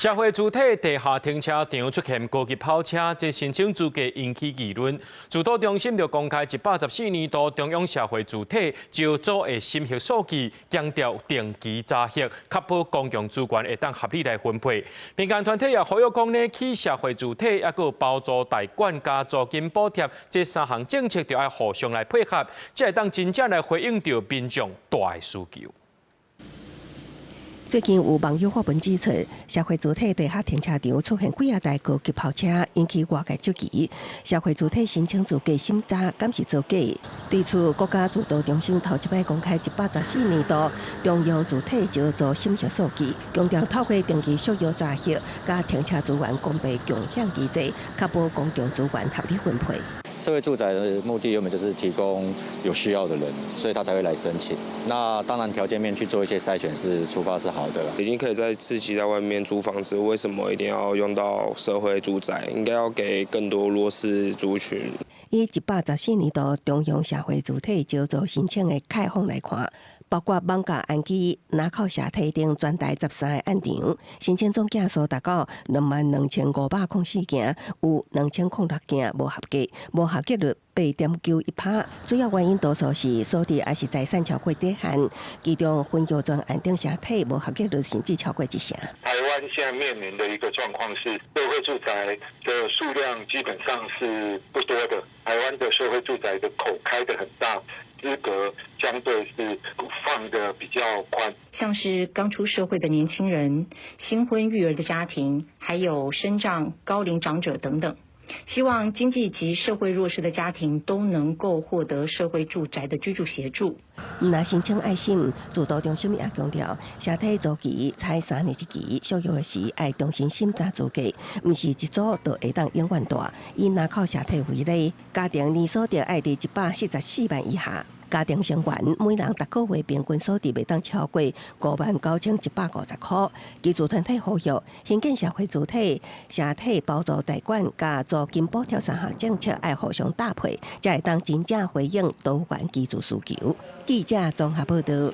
社會住宅地下停車場出現高級跑車，這申請資格引起議論。住都中心就公開114年度中央社會住宅招租的審核數據，強調定期查核，確保公共資源會當合理來分配。民間團體也呼籲講呢，起社會住宅抑閣包租代管佮租金補貼，這三項政策著愛互相來配合，才會當真正來回應著民眾大的需求。最近有網友發文指出，社會住宅地下停車場出現幾仔台高級跑車，引起外界質疑。社會住宅申請資格審查敢是造假？對此，國家住都中心頭一擺公開114年度中央住宅招租審核數據，強調透過定期續約查核，佮停車資源公平共享機制，確保公共資源合理分配。社會住宅的目的原本就是提供有需要的人，所以他才會來申請。那當然條件面去做一些篩選是出發是好的。已經可以在自己在外面租房子，為什麼一定要用到社會住宅？應該要給更多弱勢族群。以114年度中央社會住宅招租申請的概況來看，包括艋舺安居、林口社體等全台13个案場，申請總件數達到22,504件，有2,006件無合格，無合格率8.91%。主要原因多數是所得抑是財產超過底限，其中分業專案等社體無合格率甚至超過一成。台灣現在面臨的一個狀況是，社會住宅的數量基本上是不多的。台灣的社會住宅的口開得很大，資格相對是放得比較寬。像是剛出社會的年輕人、新婚育兒的家庭，還有身障、高齡長者等等。希望經濟及社會弱勢的家庭都能夠獲得社會住宅的居住協助。毋但申請愛審，住都中心也強調，社體租期採3年一期，續約時愛重新審查資格，毋是一租就會當永遠蹛。以林口社體為例，家庭年所得愛佇144萬以下。家庭成員每人逐個月平均所得袂當超過59,150塊。居住團體呼籲，興建社會住宅、社體包租代管佮租金補貼三項政策愛互相搭配，才會當真正回應多元居住需求。記者綜合報道。